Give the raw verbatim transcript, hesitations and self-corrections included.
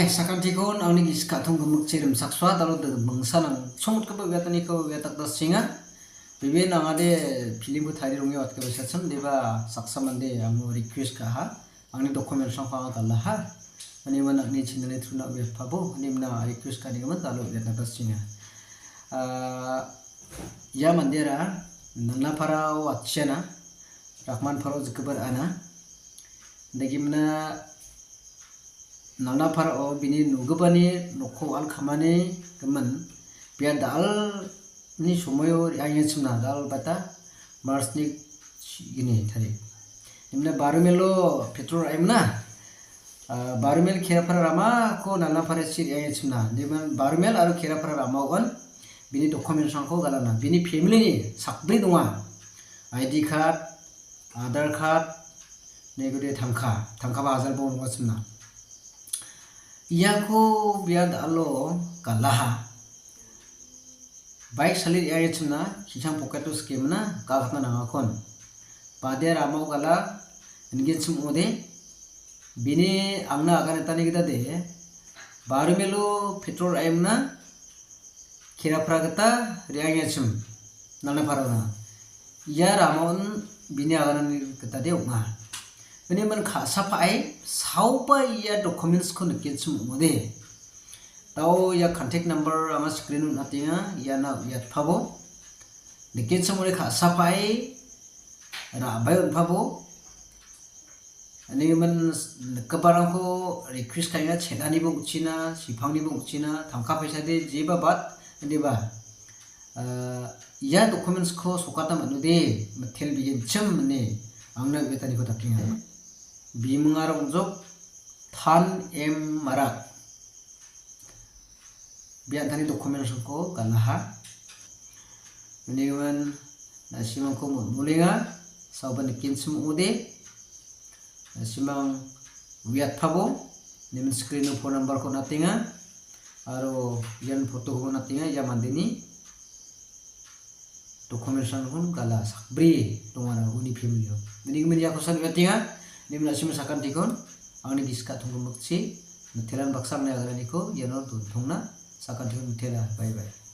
Sakantikon angni gisik ka·tong gimikchi rimchaksoa dalo de-, mingsa nang·songmotgipa uiataniko uiatakdasjenga. Bebe nangade pilimko tarie ronge watgipa sachim deba saksa mande amo request ka·aha. Angni documentsrangko anga galaha. Ani man angni channelni through-na uiatpabo. Ani mna request ka·nigimin dalo uiatna dasjenga. Ah, ia mandera Nalnaparao watchiana, Rakmanparao jikgipa ra·ana. Dagimna Nalnaparao bini nugipani nokko wal kamani gimin bia da·alni somoio re·angengachimna, da·al bata March-ni gini tarik. Nimna Barumelo petrol ra·emna, ah, Barumel Kerapara ramako Nalnaparachi re·angengachimna. Niman Barumel aro Kerapara ramaon bini documentsrangko galana. Bini family-ni sakbri donga. I D card, Aadhaar card, negode tangka, tangkaba hajar bong ong·achimna. Iako bia da·alo galaha. Bike sali re·angengachimna, ki·sangni pocket-o sikemna, gagatna nangakon. Bade ramao gala, ingengachim ong·ode, bini angna aganatani gitade, Barumelo petrol ra·emna, Kerapara gita re·angengachim, Nalnaparana. Ia ramaon bini aganani gitade ong·a. Uni man ka·sapae saoba ia documentsko nikengachim ong·ode. Dao ia contact number anga screen-o on·atenga, iana uiatpabo. Nikengachim ong·ode ka·sapae ra·bae on·pabo. Ani man nikgiparangko request ka·enga, chet·aniba ong·china, sipangniba ong·china, tangka paisade jeba bat, indiba. Ah, ia documentsko sokatna man·ode, mitel bigenchim ine angna uiataniko dakenga. Bimingara ong·jok Tan M Marak. Bia an·tangni documentsrangko galaha. Unigimin na·simangko mol·molenga, saoba nikengachim ong·ode. Na·simang uiatpabo, nimin screen-o phone number-ko on·atenga, aro ian photo-koba on·atenga, ia mandeni documentsrangkon gala sakbri dongara uni family-o. Unigimin iako san uiatenga, nimin na·simang sakantikon, angni gisik ka·tong gimikchi, mitelan baksa angni agananiko iano dontongna, sakantikon mitela, bye bye.